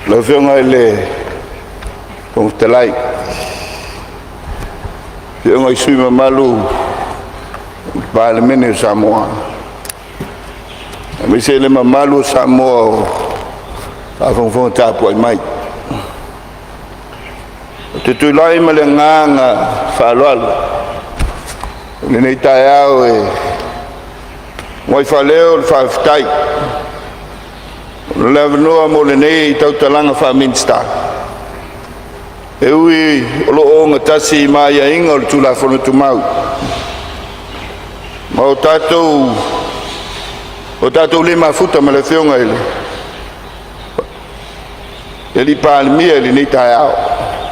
Lau Afioga i le Fofoga Fetalai, afioga i sui usufono mamalu o le Palemene o Samoa, aemaise le mamalu o Samoa o faafogafoga tapuai mai. Ou te tulai ma le agaga faaaloalo i lenei taeao e muai faaleo le faafetai mo le avanoa mo lenei tautalaga faa-Minisita. E ui o lo o ogatasi ma aiaiga o le Tulafono Tumau ma o tatou le mafuta ma le Afioga i le Palemia i lenei taeao,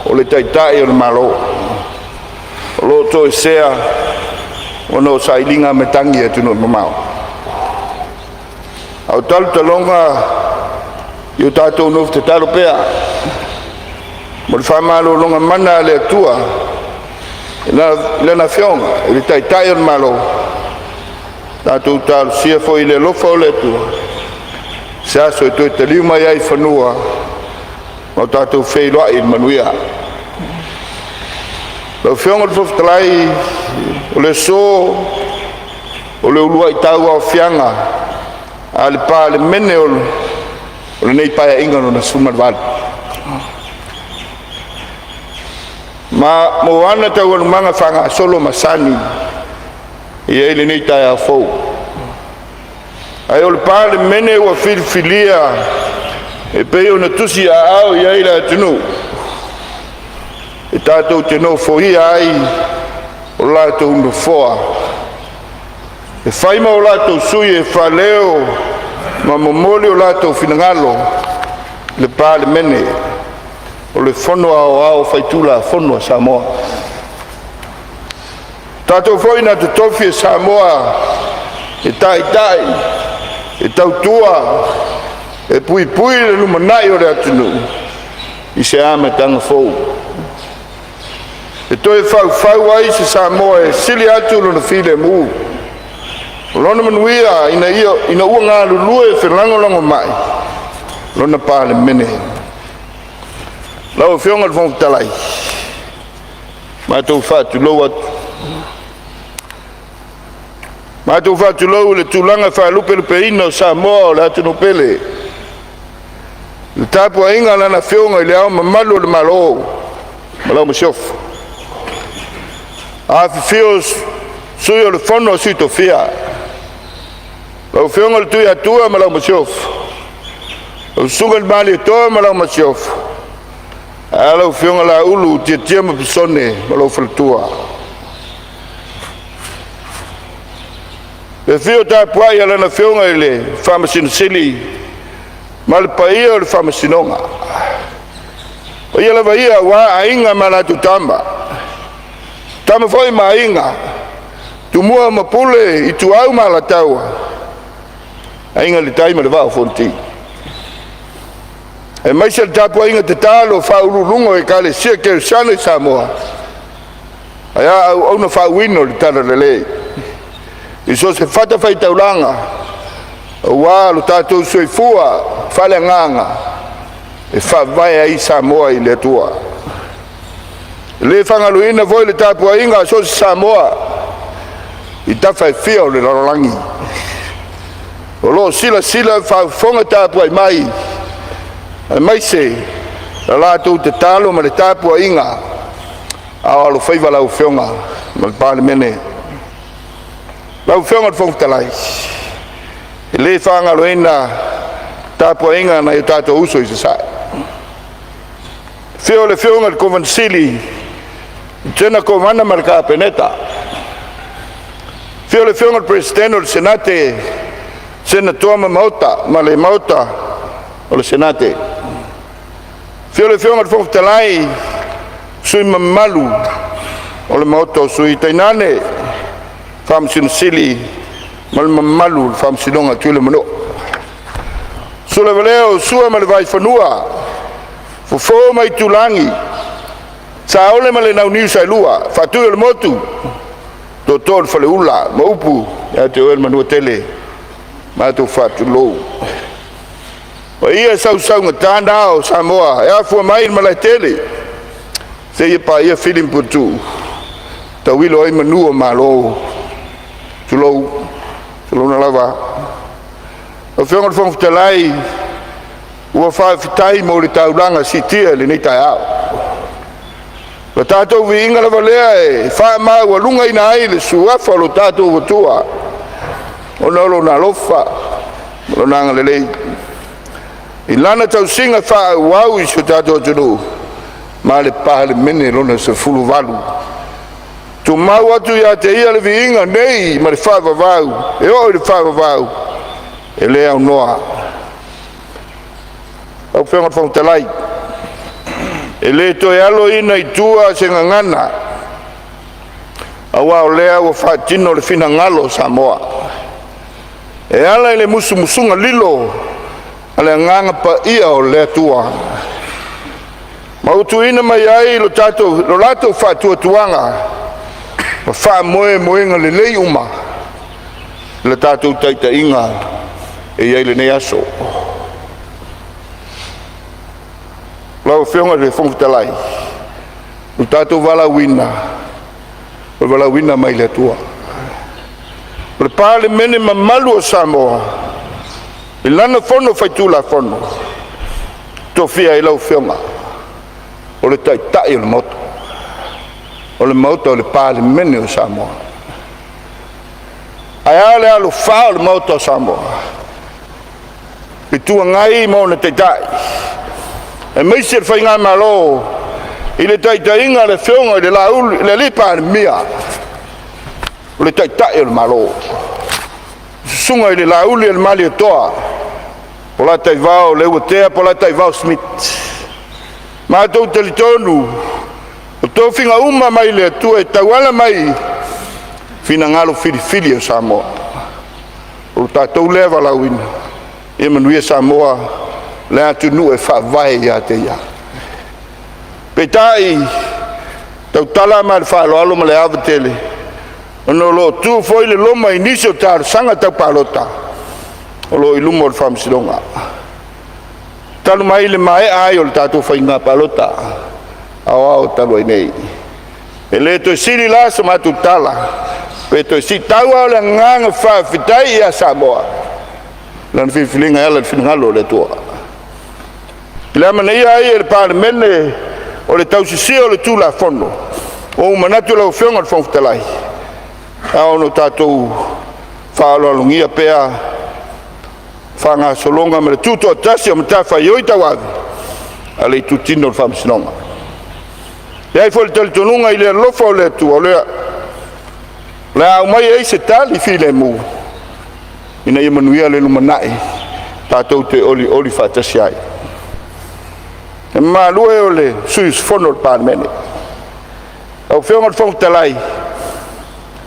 o le Taitai o le Malo o lo o toesea ona o sailiga matagi i atunuu e mamao. A o talotaloga ia o tatou nofo tatalo pea mo le faamalologa mana a le Atua i Lana Afioga i le Taitai o le Malo, tatou talosia foi i le alofa o le Atua se aso e toe taliu mai ai i fanua ma o tatou feiloai i le manuia. Lau Afioga i le Fofoga Fetalai, o le aso, o le uluai tauaofiaga a le Palemene o lenei Paeaiga Lona XVIII. Ma mo ana taualumaga faagasolo masani e i ai lenei taeao fou. Ae o le Palemene ua filifilia e pei ona tusiaao i ai le atunuu, e tatou te nofoia ai o latou nofoa e fai ma o latou sui e faaleo ma momoli o latou finagalo, le Palemene o le Fono Aoao Faitulafono a Samoa. O tatou foi na totofi e Samoa e taitai, e tautua, e puipui le lumanai o le atunuu i se amataga fou, e toe faufau ai se Samoa e sili atu lona filemu, o lona manuia ina ua galulue felagolagomai lona Palemene. Lau Afioga i le Fofoga Fetalai, matou te faatulou atu. Matou te faatulou i le tulaga faalupelupeina o Samoa o le atunuu pele, i le tapuaiga a Lana Afioga i Le Ao Mamalu o le Malo ma lau Masiofo. Afifio Sui o le Fono a Sui Tofia, lau Afioga i le Tuiatua ma lau Masiofo, lau Susuga i le Malietoa ma lau Masiofo, ae a lau Afioga Laulu Tiatia ma Pesone ma lou faletua. Le afio tapuai a Lana Afioga i le Faamasino Sili ma le paia o le Faamasinoga. O paia lava ia aua Aiga ma latou Tama, Tama foi ma Aiga, Tumua ma Pule, Ituau ma Alataua, Aiga i le Tai ma le Vaa o Fonoti. Aemaise le tapuaiga tatalo a faauluuluga o Ekalesia Kerisiano i Samoa, ae a auauna faauuina o le talalelei i so o se fatafaitaulaga aua lo tatou soifua faaleagaga e faavae ai Samoa i le Atua. E le faagaloina foi le tapuaiga a so o se Samoa i tafa e fia o le lalolagi o lo o silasila ma faafofoga tapuai mai, aemaise la latou tatalo ma le tapuaiga a o alofaiva lau Afioga ma le Palemene. Lau Afioga i le Fofoga Fetalai, e le faagaloina tapuaiga a nai o tatou uso i Sasae. Afio le Afioga i le Kovana Sili, Lutena Kovana ma le Kapeneta, afio le Afioga i le Peresetene o le Senate, Senatoa ma le Maota o le Senate, afio le Afioga i le Fofoga Fetalai ma sui usufono mamalu o le Maota o Sui, tainane Faamasino Sili ma le mamalu o le Faamasinoga a Tui le Manua. Susu lava lea o Sua ma le Vaifanua, Fofo ma Aitulagi, Saole ma le Launiu Saelua, Faatui o le Motu, Tootoo o le Faleula ma upu ia te oe le Manuatele. Matou faatulou. Paia sausaugata na o Samoa e afua mai i Malaetele seia paia Fili ma Puletuu, tauilo ai manu o Malo. Tulou, tulouna lava. Lau Afioga i le Fofoga Fetalai, ua faafetai mo le taulaga siitia i lenei taeao. Ua tatou viiga lava lea e faamaualugaina ai le suafa o lo tatou Atua, ona o Lona alofa ma Lona agalelei i Lana tausiga faaauau i si o tatou atunuu ma le Palemene lona 18. Tumau atu ia te Ia le viiga nei ma le faavavau, e oo i le faavavau, e le aunoa. Lau Afioga i le Fofoga Fetalai, e le toe aloina i tua se gagana, aua o lea ua faatino le finagalo o Samoa e ala i le musumusuga lilo a le Agaga Paia o le Atua, ma ua tuuina mai ai lo latou faatuatuaga ma faamoemoega lelei uma i le tatou taitaiga e i ai lenei aso. Lau Afioga i le Fofoga Fetalai, ua tatou valaauina, o le valaauina mai le Atua. O le Palemene mamalu o Samoa i lana Fono Faitulafono, tofia ai lau Afioga o le Taitai o le Maota, o le Palemene o Samoa. Ae a le alofā o le Maota o Samoa? Itu Agai ma ona Taitai, aemaise le Faigamalo i le taitaiga a le Afioga i le Palemia, o le Taitai o le Malo. Susuga i le Lauli a le Malietoa, Polataivao Leuatea Polataivao Schmidt. Matou te talitonu o tofiga uma mai le Atua e tauala mai i finagalo filifili o Samoa. O lo tatou lea valaauina, ia manuia Samoa, le atunuu e faavae ia te Ia. Peitai, e tautala ma le faaaloalo ma le ava tele, ona o lo o tu foi le loma i nisi o talosaga tau palota o lo o i luma o le Faamasinoga, talu mai le maea ai o le tatou faiga palota aoao talu ai nei. E le toe sili la se matou tala pe toe tau lava o le agaga faafetai ia Samoa i lana filifiliga e ala i le finagalo o le Atua. I le amanaia ai e le Palemene o le tausisia o le Tulafono, ua ou manatu lau Afioga i le Fofoga Fetalai, e ao ona tatou faaaloalogia pea faagasologa ma le tutoatasi o matafaioi tauave a le itutino o le Faamasinoga. E i ai foi le talitonuga i le alofa o le Atua, o le a aumai ai se tali filemu ina ia manuia le lumanai tatou te olioli faatasi ai. Le mamalu e o le sui usufono o le Palemene, lau Afioga i le Fofoga Fetalai,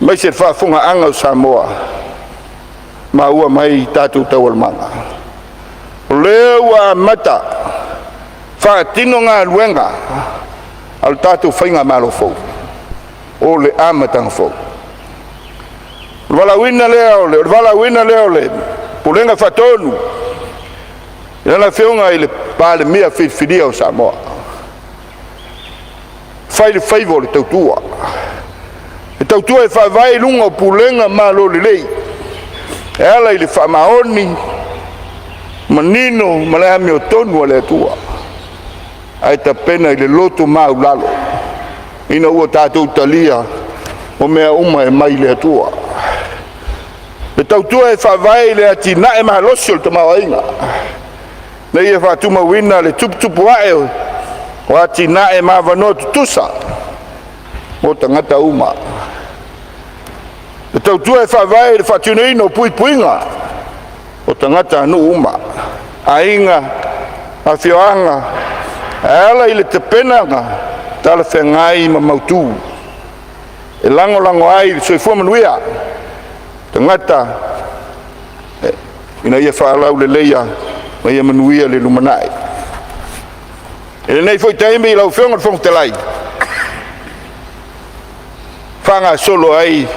aemaise le faafofogaaga a Samoa, maua mai tatou taualumaga, o lea ua amata faatino galuega a le tatou faigamalo fou, o le amataga fou. O le valaauina lea o le Pulega Faatonu i lana Afioga i le Palemia filifilia o Samoa, fai le faiva o le tautua, e tautua e faavae i luga o pulega malo lelei, e ala i le faamaoni, manino ma le amiotonu a le Atua, ae tapena i le loto maualalo ina ua tatou talia o mea uma e mai le Atua. E tautua e faavae i le atinae malosi o le tamaoaiga, ina ia faatumauina le tuputupu ae o atinae ma avanoa tutusa mo tagata uma. E tautua e faavae i le faatinoina o puipuiga o tagatanuu uma, aiga, afioaga e ala i le tapenaga talafeagai ma mautu e lagolago ai le soifua manuia o tagata ina ia faalauleleia ma ia manuia le lumanai. I lenei foi taimi lau Afioga i le Fofoga Fetalai, faagasolo ai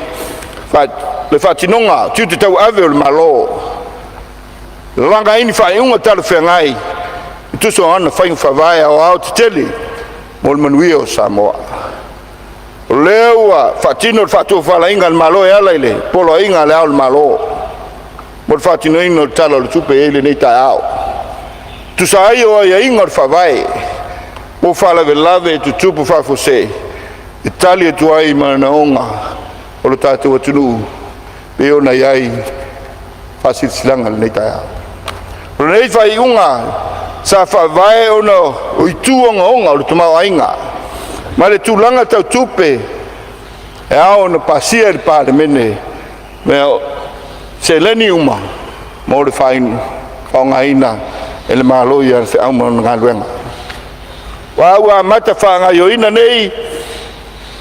le faatinoga o tiute tauave o le Malo Lalaga ai ni faaiuga talafeagai e tusa o ana faiga faavae aoao tetele mo le manuia o Samoa. O lea ua faatino le faatofalaiga a le Malo e ala i le Poloaiga a Le Ao o le Malo mo le faatinoina o le Tala o le Tupe e i ai lenei taeao. E tusa ai o aiaiga o le Faavae mo Faalavelave Tutupu Faafuasei, e tali atu ai i manaoga o le tatou atunuu e pei ona i ai faasilasilaga i lenei taeao. O lenei faaiuga sa faavae ona o itu ogaoga o le tamaoaiga ma le tulaga tau tupe e ao ona pasia e le Palemene seleni uma mo le faaaogaina e le Malo i ana feau ma ana galuega. Aua ua amata faagaoioiga nei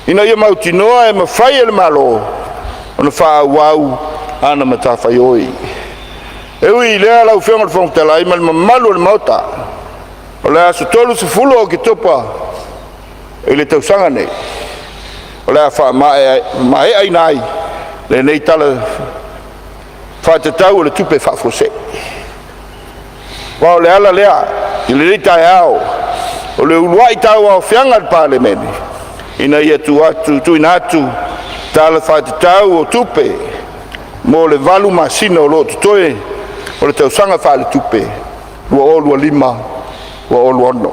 ina ia mautinoa e mafai e le Malo ona faaauau ana matafaioi. E ui i lea lau Afioga i le Fofoga Fetalai ma le mamalu o le Maota, o le aso 30 o Oketopa i le tausaga nei, o le a faamaeaina ai lenei Tala Faatatau o le Tupe Faafuasei. Aua o le ala lea i lenei taeao o le uluai tauaofiaga a le Palemene ina ia tuuina atu Tala Faatatau o Tupe mo le 8 masina o lo o totoe o le tausaga faaletupe 2025/2026.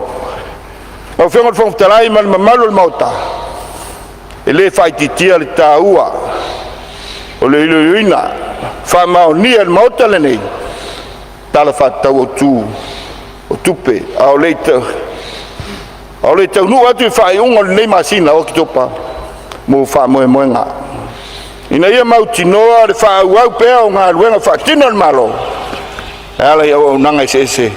Lau Afioga i le Fofoga Fetalai ma le mamalu o le Maota, e le faaitiitia le taua o le iloiloina faamaonia e le Maota lenei Tala Faatatau Autu o Tupe a o le i taunuu atu i le faaiuga o lenei masina o Oketopa mo faamoemoega, ina ia mautinoa le faaauau pea o galuega faatino a le Malo e ala i auaunaga eseese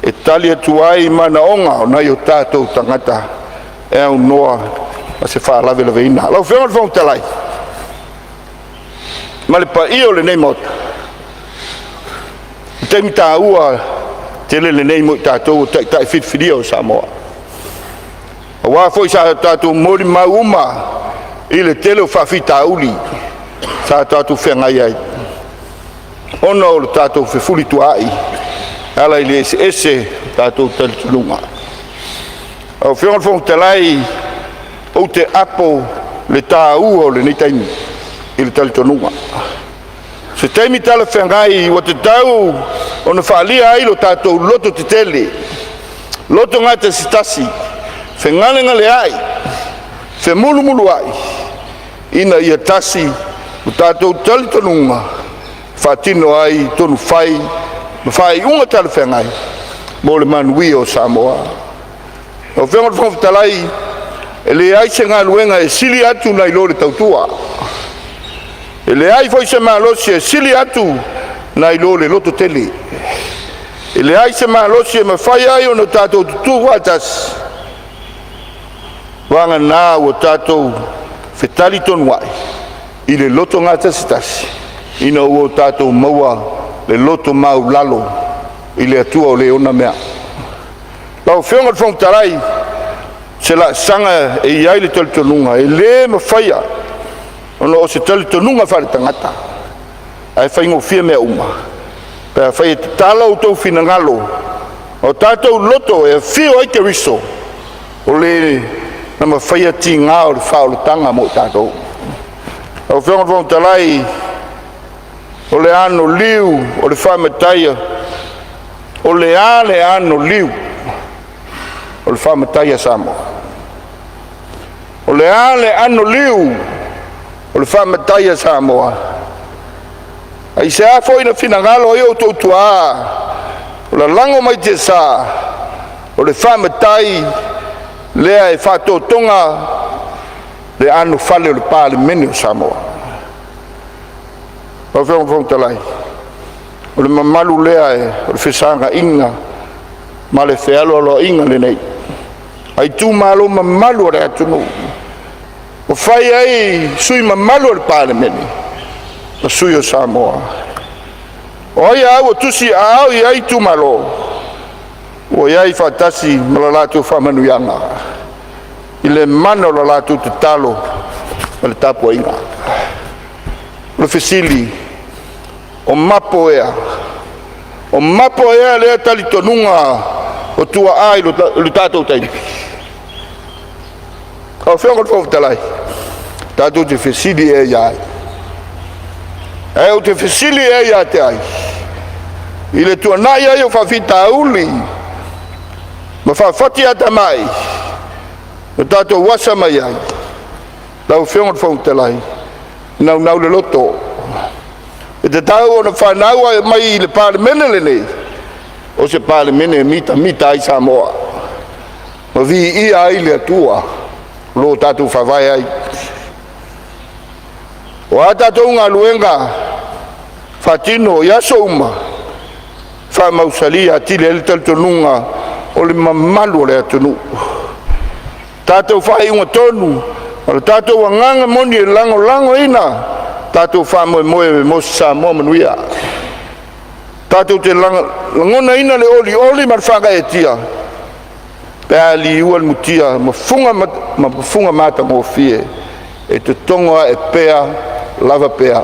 e tali atu ai i manaoga o nai o tatou tagata e aunoa ma se faalavelaveina. Lau Afioga i le Fofoga Fetalai ma le paia o lenei Maota, o le taimi taua tele lenei mo i tatou o Taitai filifilia o Samoa, aua foi sa tatou molimau uma i le tele o faafitauli sa tatou feagai ai ona o le tatou fefulituaai e ala i le eseese o tatou talitonuga. Lau Afioga i le Fofoga Fetalai, ou te apo le taua o lenei taimi i le talitonuga, o se taimi talafeagai ua tatau ona faaalia ai lo tatou lototetele, lotogatasitasi, fegalegaleai, femulumuluai, ina ia tasi lo tatou talitonuga e faatino ai tonu fai ma faaiuga talafeagai mo le manuia o Samoa. Lau Afioga i le Fofoga Fetalai, e leai se galuega e sili atu nai lo le tautua. E leai foi se malosi e sili atu nai lo le loto tele. E leai se malosi e mafai ai ona tatou tutu faatasi, vagana ua tatou fetalitonuai i le loto gatasitasi ina ua tatou maua le loto maualalo i le Atua o le ona mea. Lau Afioga i le Fofoga Fetalai, o se laasaga e i ai le talitonuga, e le mafaia ona o se talitonuga faaletagata, ae faigofie mea uma pe afai e tatala outou finagalo ma o tatou loto e afio ai Keriso, o Le na mafaia tiga o le faaolataga mo i tatou. Lau Afioga i le Fofoga Fetalai, o le anoliu o le faamatai o le a le anoliu o le faamatai a Samoa? O le a le anoliu o le faamatai a Samoa? Aisea foi na finagalo ai outou tuaa o lalago mai tiasa o le faamatai lea e faatotoga le anofale o le Palemene o Samoa? Lau Afioga i le Fofoga Fetalai, o le mamalu lea o le fesagaiga ma le fealoaloaiga lenei a itumalo mamalu o le atunuu ua fai ai sui mamalu o le Palemene ma sui o Samoa. O ai a ua tusiaao i ai itumalo, ua i ai faatasi ma le latou faamanuiaga i le mana o le latou tatalo ma le tapuaiga. O le fesili, o mapo ea O mapo ea lea talitonuga o tuaa i lo tatou taimi? Lau Afioga i le Fofoga Fetalai, tatou te fesili ea ia ai? Ae ou te fesili ea ia te ai i le tuanai ai o faafitauli ma faafatiatamai na tatou asa mai ai? Lau Afioga i le Fofoga Fetalai, e naunau le loto, e tatau ona fanau ae mai i le Palemene lenei, o se Palemene e mitamita ai Samoa ma viia ai le Atua o lo o tatou faavae ai. O a tatou galuega faatino i aso uma, faamausali atili ai le talitonuga o le mamalu o le atunuu. Tatou faaiuga tonu ma le tatou agaga moni e lagolagoina tatou faamoemoe mo se Samoa manuia. Tatou te lagonaina le olioli ma le faagaeetia pe a liua le mutia ma fuga matagofie e totogo ae pea lava pea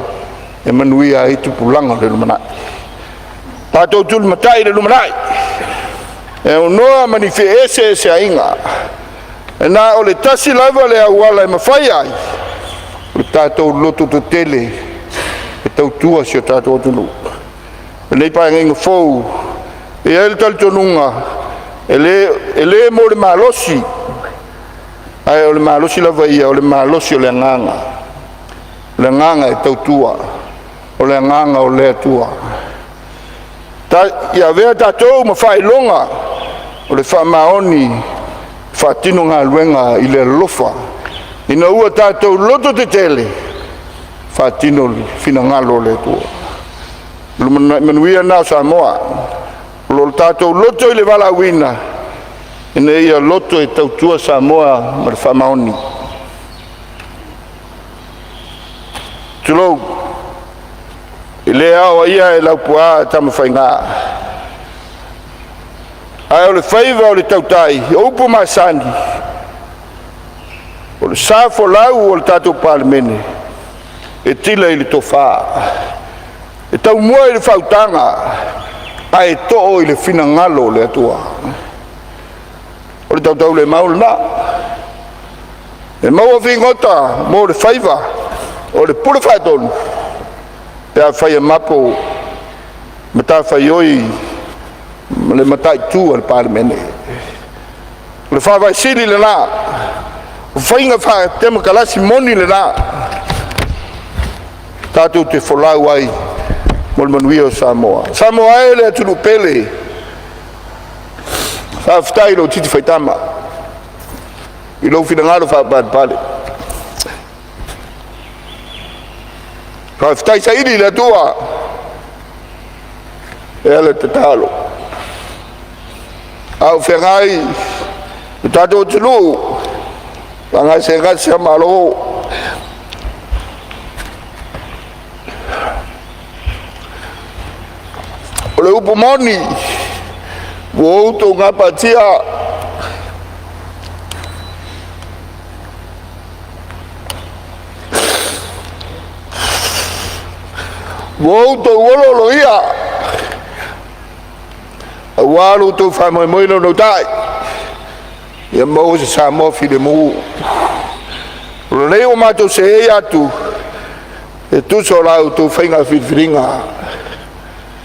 e manuia ai tupulaga o le lumanai. Tatou tulimatai i le lumanai e aunoa ma ni feeseeseaiga, e na o le tasi lava le auala e mafai ai, o le tatou lototetele e tautua si o tatou atunuu. O lenei Paeaiga fou, e i ai le talitonuga, e le mo le malosi, ae o le malosi lava ia, o le malosi o le agaga, o le agaga e tautua, o le agaga o le Atua. Ia avea tatou ma faailoga o le faamaoni e faatino galuega i le alofa, ina ua tatou lototetele, faatino le finagalo o le Atua. Lumanai manuia lena o Samoa. O lo tatou loto i le valaauina, ina ia loto e tautua Samoa ma le faamaoni. Tulou, e le aoaia e Laupua Tamafaiga, a o le faiva o le tautai. O upu masani, o le sa folau o le tatou Palemene, e tila i le tofa, e taumua i le faautaga, ae too i le finagalo o le Atua. O le tautaulemau lena. E maua figota mo le faiva o le Pule Faatonu pe afai e mapo matafaioi ma le mataitu a le Palemene. O le faavae sili lena, o faiga faatemokarasi moni lena, tatou te folau ai mo le manuia o Samoa. Samoa e le atunuu pele, faafetai i lou titi faitama i lou finagalo faapalepale. Faafetai saili i le Atua e ala i le tatalo. A o feagai lo tatou atunuu ma gasegase a Malo, o le upu moni, ua outou gapatia. Ua outou olooloia aua lo outou faamoemoe naunautai, ia maua se Samoa filemu. O lenei ua matou seei atu e tusa o la outou faiga filifiliga.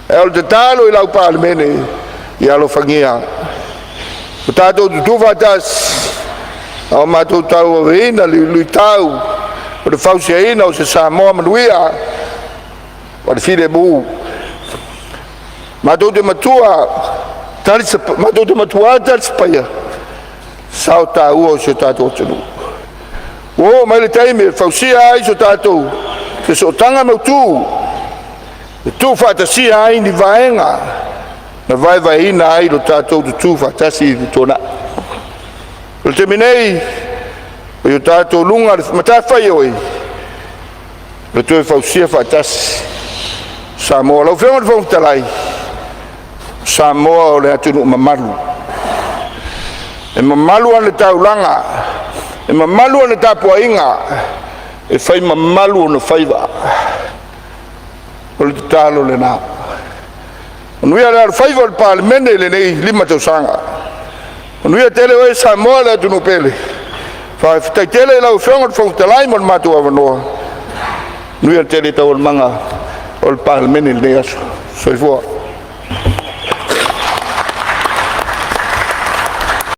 Ae o le tatalo i lau Palemene, ia alofagia o tatou tutu faatasi a o matou tauaveina le luitau o le fausiaina o se Samoa manuia ma le filemu. Matou te matua talisapaia sao taua o si o tatou atunuu. Ua oo mai le taimi e fausia ai so tatou sootaga mautu e tuufaatasia ai ni vaega na vaevaeina ai lo tatou tutu faatasi i le tuanai. O le taimi nei, ua i o tatou luga le matafaioi o le toe fausia faatasi o Samoa. Lau Afioga i le Fofoga Fetalai, o Samoa o le atunuu mamalu, e mamalu ana taulaga, e mamalu ana tapuaiga, e fai mamalu ona faiva. O le tatalo lena, Manuia le alofaiva o le Palemene i lenei 5 tausaga. Manuia tele oe Samoa le atunuu pele. Faafetai tele i lau Afioga i le Fofoga Fetalai mo le matou avanoa. Manuia tele taualumaga o le Palemene i lenei aso. Soifua.